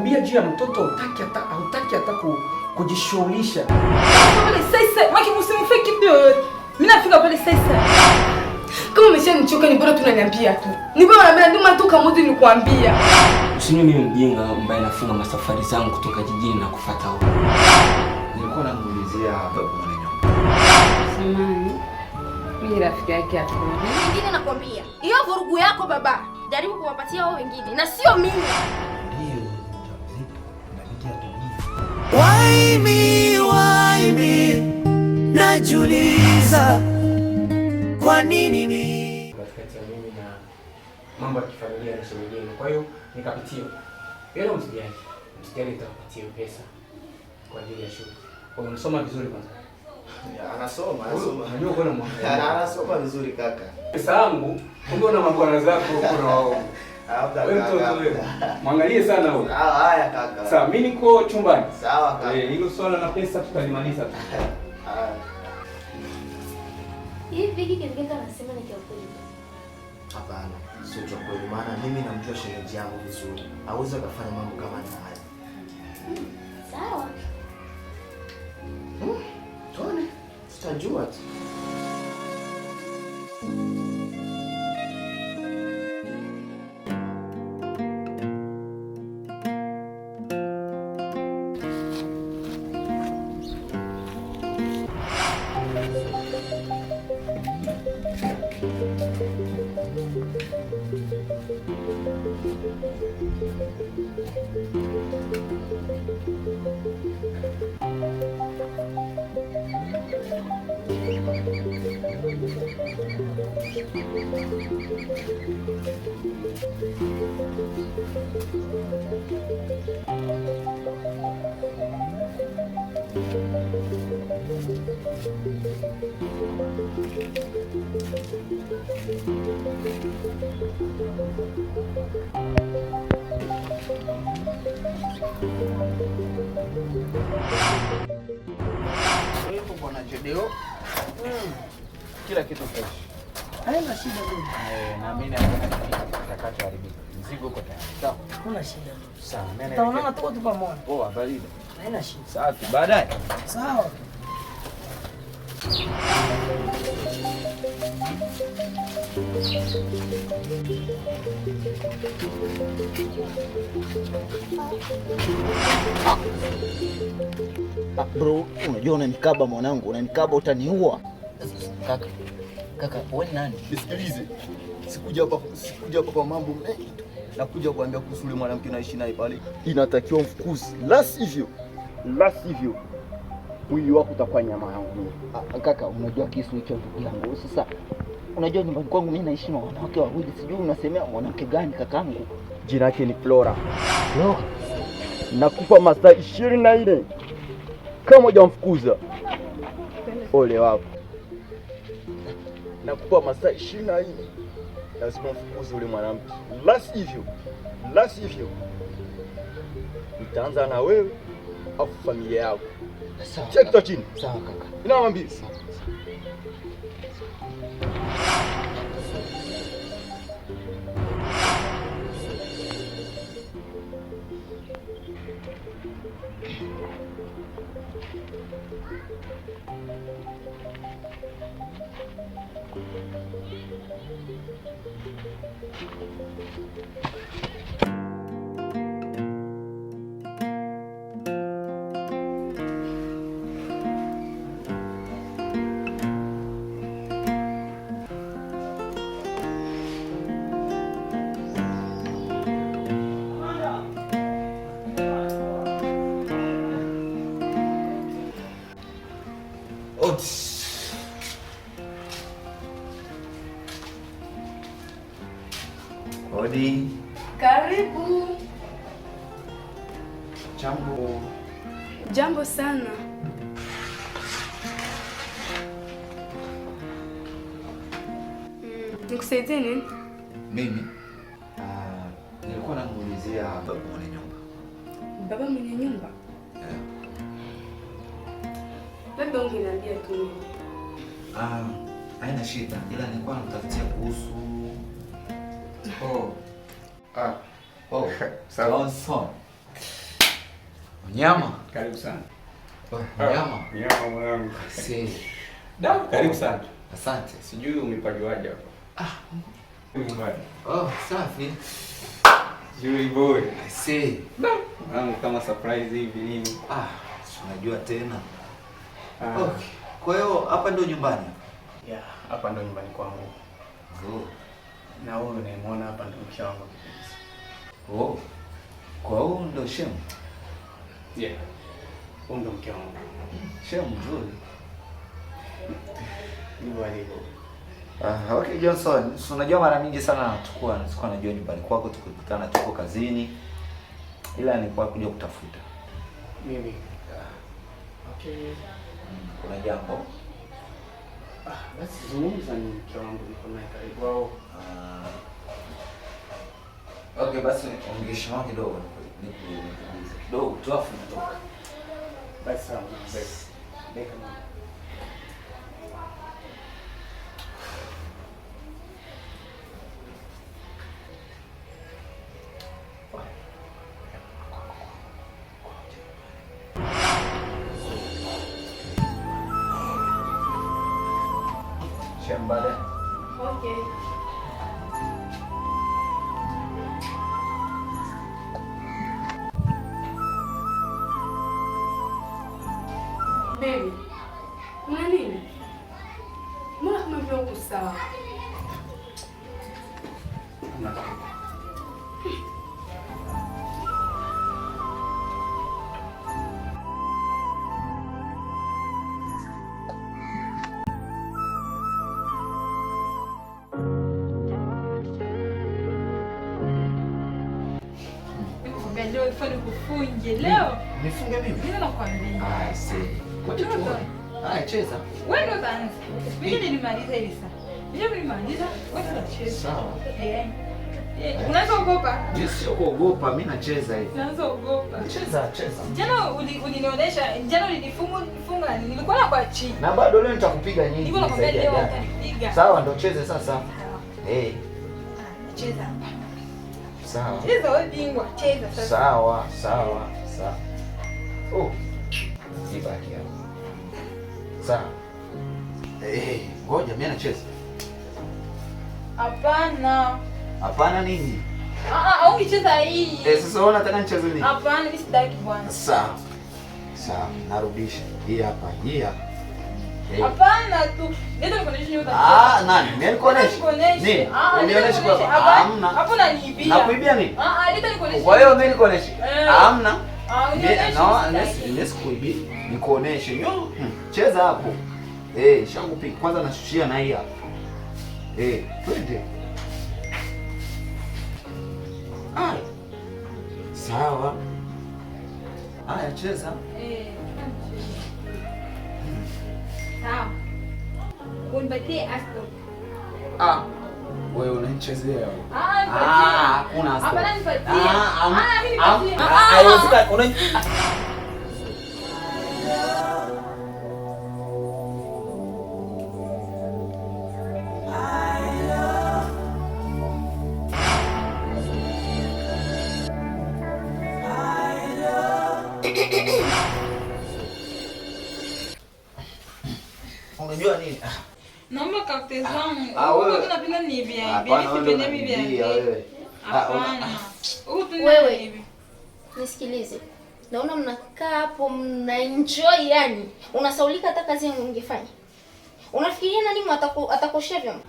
Nakwambia juu ya mtoto hautaki hata kujishughulisha. Pale sasa, maki msimfe kitu yoyote. Mimi nafika pale sasa. Kama umeshanichoka ni bora tunaniambia tu. Ni bora unaniambia ndio maana toka mwanzo nilikwambia. Usinione mimi mjinga ambaye nafunga masafari zangu kutoka jijini na kufuata huko. Nilikuwa namuulizia baba mwenye nyumba. Samahani. Mimi rafiki yake hakuna. Wengine nakwambia, hiyo vurugu yako baba, jaribu kuwapatia wao wengine na sio mimi. Ndio, mjamzito, inabidi atulie. Why me, why me? Najiuliza kwa nini mi Katikati ya mimi na mambo ya kifamilia na shemeji yenu. Kwa hiyo nikapitia. Yeye msijali. Msijali, nitawapatia pesa kwa ajili ya shule. Kwa hiyo unasoma vizuri kwanza. Anasoma, anasoma. Unajua kuna mwangalia. Anasoma vizuri kaka. Pesa yangu, kumbe una mabwana zako huko na wao. Labda Wewe mtoto kaka. wewe. Mwangalie sana huyo. Ah, haya kaka. Sawa, mimi niko chumbani. Sawa kaka. Eh, hilo swala la pesa tutalimaliza tu. Haya. Hivi hiki kitu anasema ni kia kweli? Hapana, sio cha kweli, maana mimi namjua shemeji yangu vizuri. Hawezi akafanya mambo kama haya. Sawa. Tuone, tutajua tu. Hivyo bwana Jedeo. Kila kitu fresh. Haina shida ndugu. Eh, naamini hakuna kitu kitakachoharibika. Mzigo uko tayari. Sawa. Hakuna shida ndugu. Sawa, mimi Tutaonana naelekea. tuko tu pamoja. Poa, barida. Haina shida. Safi, baadaye. Sawa. Ah, bro, unajua unanikaba mwanangu, unanikaba utaniua. Kaka, kaka, wewe ni nani? Nisikilize. Sikuja hapa kwa mambo mengi tu. Nakuja kuambia kuhusu yule mwanamke naishi naye pale. Inatakiwa mfukuzi. La sivyo mwili wako utakuwa nyama yangu mimi. Ah, kaka, unajua kisu hicho ndugu yangu. Sasa unajua nyumbani kwangu mimi naishi na wanawake wawili, sijui unasemea mwanamke gani kakangu? Jina yake ni Flora. Flora. Nakupa masaa 24 kama hujamfukuza, ole wako. Nakupa masaa 24, lazima mfukuze ule mwanamke, la sivyo nitaanza na wewe afu familia yako. Sawa. Tia kichwa chini. Sawa kaka. Inawambia. Sawa. Otis. Odi. Karibu. Jambo. Jambo sana. Nikusaidie nini? Mimi nilikuwa namuulizia baba mwenye nyumba. Baba mwenye nyumba? Yeah. Labda ungeniambia tu mimi. Ah, haina shida, ila nilikuwa namtafutia kuhusu. Oh. Ah. Oh. Johnson. Mnyama. Karibu sana. Mnyama. Mnyama mwanangu. Si. Da, karibu sana. Asante. Sijui umepajuaje hapa. Nyumbani. Oh, safi. Jui boy. Si. Da, mwanangu kama surprise hivi nini? Ah, si unajua tena. Okay. Kwa hiyo hapa ndio nyumbani? Yeah, hapa ndio nyumbani kwangu. Oh. Na huyu unayemwona hapa ndio mke wangu kipenzi. Oh. Kwa hiyo ndio shemu? Yeah. Huyu ndio mke wangu. Shemu mzuri. Ndivyo alivyo. Okay Johnson, so unajua mara mingi sana tukua najua nyumbani kwako tukikutana tuko kazini. Ila nilikuwa kuja kutafuta. Mimi. Okay. Kuna jambo? Basi zungumza ni mke wangu niko naye karibu au. Okay, basi ongeshana kidogo nikuulize kidogo tu afu nitoka. Basi sawa, basi. Dakika moja. Shambale. Okay. Baby, kuna nini? Mbona kama vile uko sawa? Leo ifanye kufunge leo. Nifunge mimi? Mimi nakwambia. Ah, see. Ngoja tuone. Haya, cheza. Wewe ndio utaanza. Mimi nilimaliza ile saa. Mimi nilimaliza, wewe unacheza. Sawa. Unaweza kuogopa? Mimi sio kuogopa, mimi nacheza hivi. Unaweza kuogopa. Cheza, cheza. Jana ulinionyesha, jana ulinifunga, nilikuwa na kwa chini. Na bado leo nitakupiga nyingi. Niko nakwambia leo utanipiga. Sawa, ndio cheze sasa. Eh. Cheza hapa. Sawa. Cheza wewe bingwa, cheza sasa. Sawa, sawa, sawa. Oh. Ibaki hapo. Sawa. Ngoja mimi nacheza. Hapana. Hapana nini? Ah, ungicheza hii. Sasa wewe unataka nicheze nini? Hapana, mimi sitaki bwana. Sawa. Sawa, narudisha. Hii hapa, hii hapa. Hapana tu. Ndio nikuonyeshe nini utacheza. Ah, nani? Mimi nikuonyeshe. Nini? Unionyeshe kwa hamna. Hapo unaniibia. Nakuibia nini? Leta nikuonyeshe. Kwa hiyo mimi nikuonyeshe. Hamna. Unionyeshe. No, mimi sikuibi. Nikuonyeshe. Yo, cheza hapo. Shangu piga. Kwanza nashushia na hii hapa. Twende. Ah. Sawa. Haya, cheza. Sawa. Unipatie astop. Wewe unanichezea wewe. Hakuna astop. Hapana nipatie. Mimi nipatie. Haiwezekani. Unajua nini? Naomba karte zangu. Wewe unapenda niibia. Mimi sipendi mimi wewe. Hapana. Wewe nisikilize. Naona mnakaa hapo mna enjoy yani. Unasaulika hata kazi yangu ungefanya. Unafikiria nani atakoshia vyombo?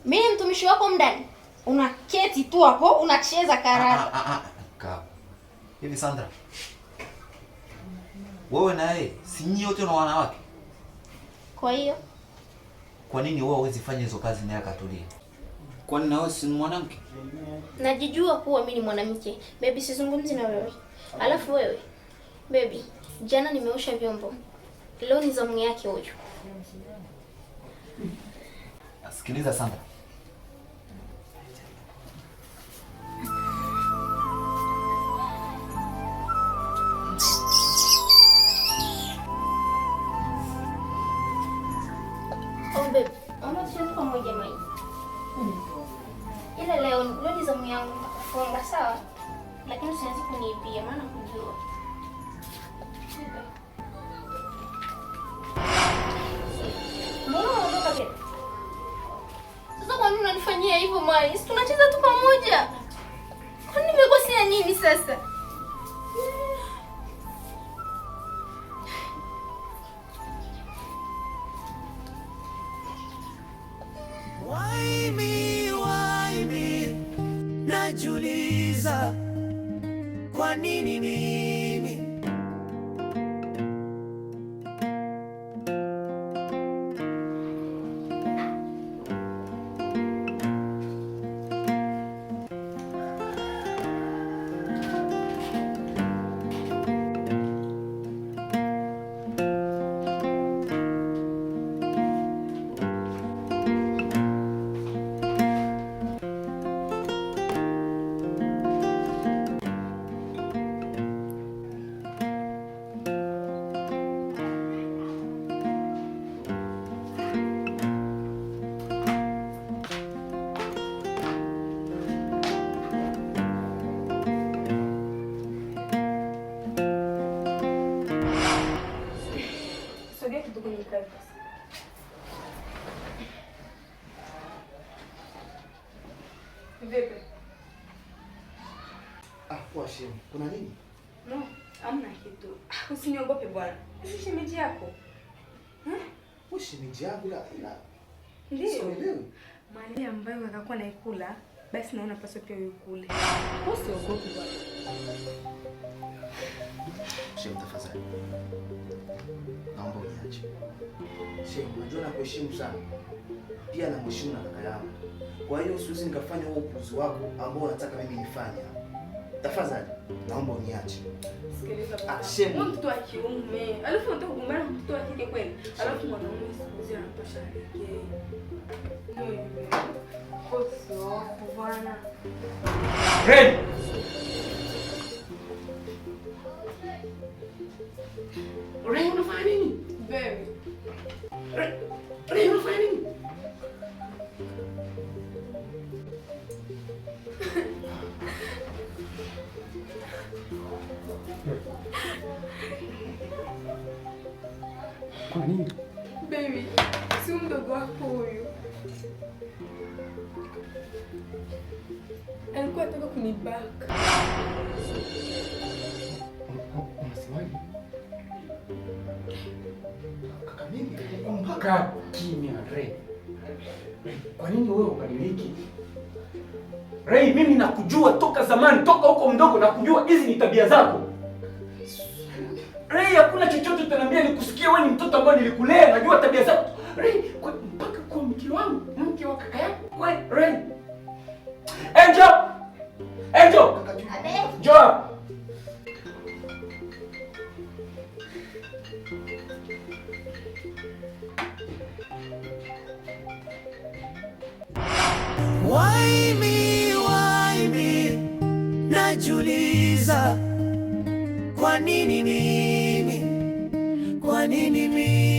Mimi mtumishi wako ndani. Unaketi tu hapo unacheza karata. Kaa. Hivi Sandra. Wewe na yeye si nyinyi wote na wanawake? Kwa hiyo kwa nini wewe huwezi fanya hizo kazi naye akatulia? Kwani na wewe si mwanamke? Najijua kuwa mimi ni mwanamke. Baby, sizungumzi na wewe. Alafu wewe baby, jana nimeosha vyombo. Leo ni zamu yake huyu. Sikiliza Sandra. Oh baby, naomba tucheze pamoja mai. Ila leo ni zamu yangu nitakufunga, sawa? Lakini usianze kuniibia maana kujua. Why? Si tunacheza tu pamoja. Kwani nimekosea nini sasa? Why me, why me? Najiuliza kwa nini mimi? Sogea kidogo nikae basi. Vipi? Ah, poa shemu. Kuna nini? No, hamna kitu. Usiniogope bwana. Si shemeji yako. Wewe shemeji yangu ila Ndio. Sikuelewi. Mali ambayo kakakuwa naikula, basi naona paswa pia uikule. Usiogope bwana. Shemu, tafadhali. Naomba uniache. Shemu, unajua nakuheshimu sana. Pia namheshimu na kaka yangu. Kwa hiyo siwezi nikafanya huo upuuzi wako ambao unataka mimi nifanye. Tafadhali, naomba uniache. Sikiliza bwana. Ah, shemu. Wewe mtoto wa kiume. Alafu unataka kugombana na mtoto wa kike kweli? Alafu mwanaume siku hizi anatosha alike. Ndio hivyo. Koso, bwana. Ray! Ray, unafanya nini? Baby. Ray, unafanya nini? Kwa nini? Baby, si mdogo wako huyu. Alikuwa anataka kunibaka. Unasemaje? Kaka mimi mpaka kimya Ray. Kwa nini wewe ubadiliki? Ray, mimi nakujua toka zamani, toka huko mdogo nakujua hizi ni tabia zako. Ray, hakuna chochote utaniambia nikusikie wewe ni mtoto ambaye nilikulea, najua tabia zako. Ray, mpaka kwa mke wangu, mke wa kaka yako. Kwa Ray. Angel! Angel! Njoo. Why me, why me? Najiuliza kwa nini mimi? Kwa nini mimi?